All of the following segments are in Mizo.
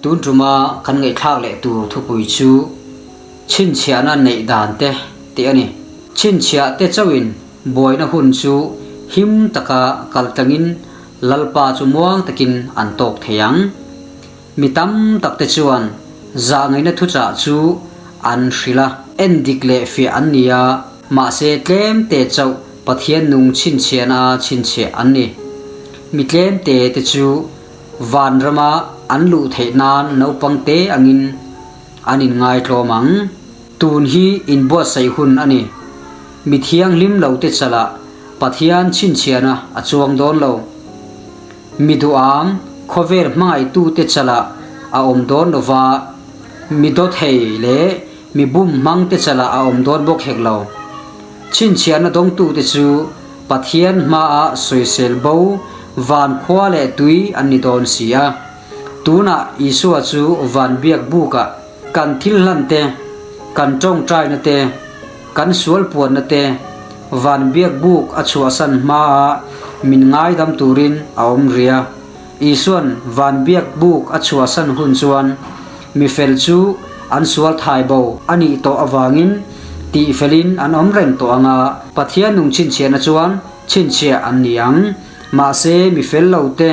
Tun tuma kan ngaihthlak leh tur thupui chu chhinchhiahna neih dan te tih a ni. Chhinchhiah te chauhin buaina hun chu him taka kal tlangin Lalpa chu muang takin an tawk thei ang. Mi tam tak te chuan zahngaihna thuchah chu an hrilh a, en dik leh fiah an ni a, mahse tlem te chauh Pathian nung chhinchhiahna chhinchhiah an ni. Mi tlem te te chu van rama an luh theih nan naupang te angin an inngaitlawm ang. Tun hi inbuatsaih hun a ni. Mi thianghlim lo te chalah Pathian chhinchhiahna a chuang dawn lo. Mi duham, khawvel hmangaihtute chalah a awm dawn lo va, mi dawthei leh mi bum hmangte chalah a awm dawn bawk hek lo. Chhinchhiahna dawngtute chu Pathian hmaah sawisel bo van khua leh tui an ni dawn si a. Tunah Isua chu van biak bukah kan thil hlan te, kan tawngtaina te, Kan sual puanna te van biak buk a chhuahsan hmaa min ngaidam turin a awm ri a. Isuan van biak buk a chhuahsan hun chuan mi fel chu an sual thai bo a nih tawh avangin tih felin an awm reng tawh ang a, Pathian nung chhinchhiahna chuan chhinchhiah an ni ang. Mahse mi fel lo te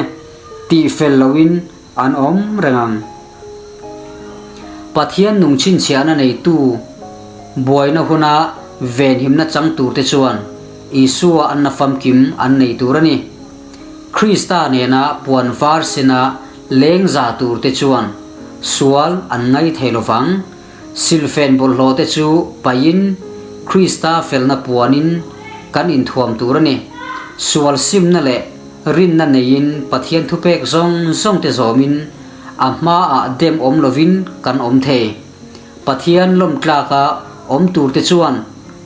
tih fel loin An awm reng ang. Pathian nung chhinchhiahna neitu buaina huna venhimna chang turte chuan Isua anna famkim an nei tur a ni. Krista nena puan var sina leng za turte chuan sual an ngai thei lo vang. Silfen bawlhhlawhte chu paihin Krista felna puanin kan inthuam tur a ni. Sual simna leh rinna neiin Pathian thupek zawng zawngte zawmin a hmaah dem awm lovin kan awm thei. Pathian lawmtlaka awm turte chuan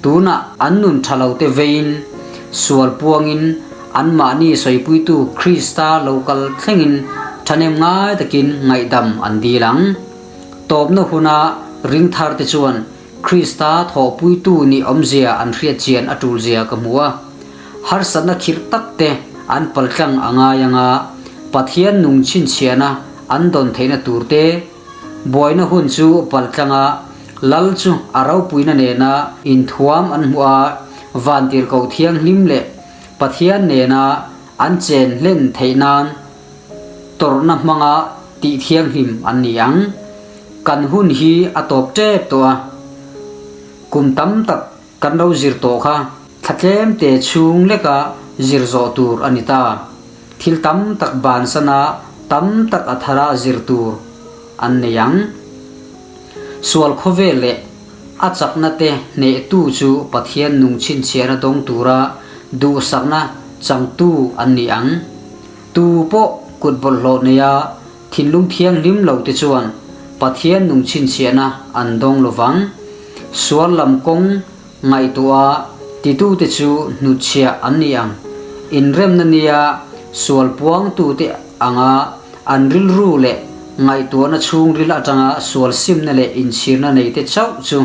tunah an nun tha lote veiin sual puangin anmahni sawipuitu Krista lo kal thlengin thahnem ngai takin ngaihdam an dil ang. Tawpna huna ringthar te chuan Krista thawhpuitu nih awmzia an hriat chian a tulzia ka hmu a. Harsatna khirh tak te an paltlang a ngai anga Pathian nung chhinchhiahna an dawn theihna tur te, buaina hun chu paltlanga Lal chu a ropuina nena inthuam an hmuh a, vantirhkoh thianghlim leh Pathian nena an chen hlen theih nan tawrhna hmanga tih thianghlim an ni ang. Kan hun hi a tawp tep tawh a, kum tam tak kan lo zir tawh kha thla tlem te chhung leka zir zawh tur a ni ta. Thil tam tak bansana tam tak a thara zir tur an nei ang. Sual khawvel leh a chakna te hnehtu chu Pathian nung chhinchhiahna dawng tura duhsakna changtu an ni ang. Tu pawh kut bawlhhlawh neia thinlung thianghlim lo te chuan Pathian nung chhinchhiahna an dawng lo vang. Sual lam kawng ngaihtuah titute chu hnutchhiah an ni ang. Inremna nia sual puangtute anga an rilru leh ngaihtuahna chhungril atanga sual simna leh inchhirna neite chauh chu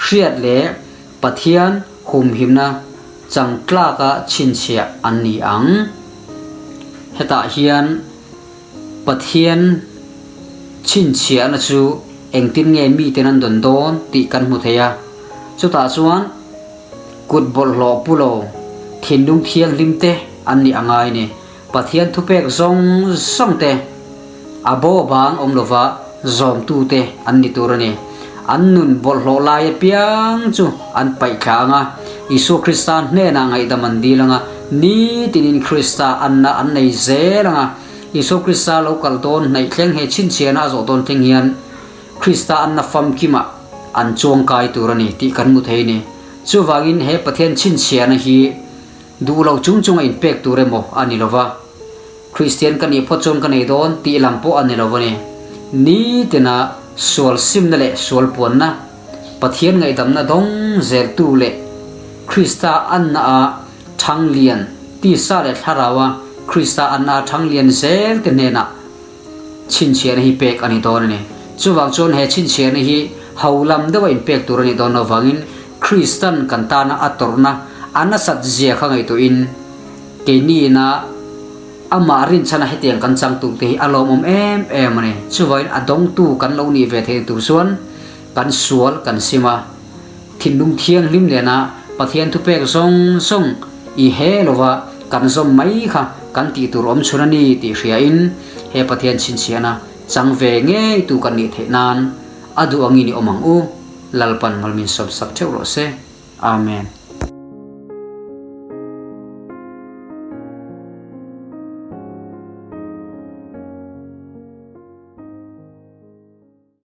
hriat leh Pathian humhimna chang tlaka chhinchhiah an ni ang. Hetah hian Pathian chhinchhiahna chu engtin nge miten an dawn dawn tih kan hmu thei a. Chutah chuan kut bawlhhlawh pu lo, thinlung thianghlim te an nih a ngai ni. Pathian thupek zawng zawng te a bo bang awm lova zawmtute an ni tur a ni. An nun bawlhhlawh lai apiang chu an paih thla ang a, Isua Krista hnenah ngaihdam an dil ang a, nitinin Krista anna an nei zel ang a. Isua Krista lo kal dawn hnaih thleng he chhinchhiahna a zawh dawn thleng hian Krista anna famkimah an chuangkai tur a ni tih kan hmu thei a ni. Chuvangin he Pathian chhinchhiahna hi Duh lo chung chung a inpek tur emaw a ni lova, Kristian ka nih phawt chuan ka nei dawn tih lam pawh a ni lo a ni. Nitina sual simna leh sual puanna, Pathian ngaihdamna dawng zeltu leh Krista anna a thang lian, tisa leh thlaraua Krista anna a thang lian zel te hnenah chhinchhiahna hi pek a ni dawn a ni. Chuvang chuan he chhinchhiahna hi ho lam deuha inpek tur a nih dawn avangin Kristan kan tana a tawrhna a nasat zia kha ngaihtuahin keini ina Amah rinchhana hetiang kan chang tur te hi a lawmawm em em a ni. Chuvangin a dawngtu kan lo nih ve theihna tur chuan kan sual kan sim a. Thinlung thianghlim nena Pathian thupek zawng zawng i he lova kan zawm mai kha kan tih tur awm chhun a ni tih hriain he Pathian chhinchhiahna chang ve ngei tu kan nih theih nan a duh angin i awm ang u. Lalpan malmin sawmsak theuh rawh se. Amen.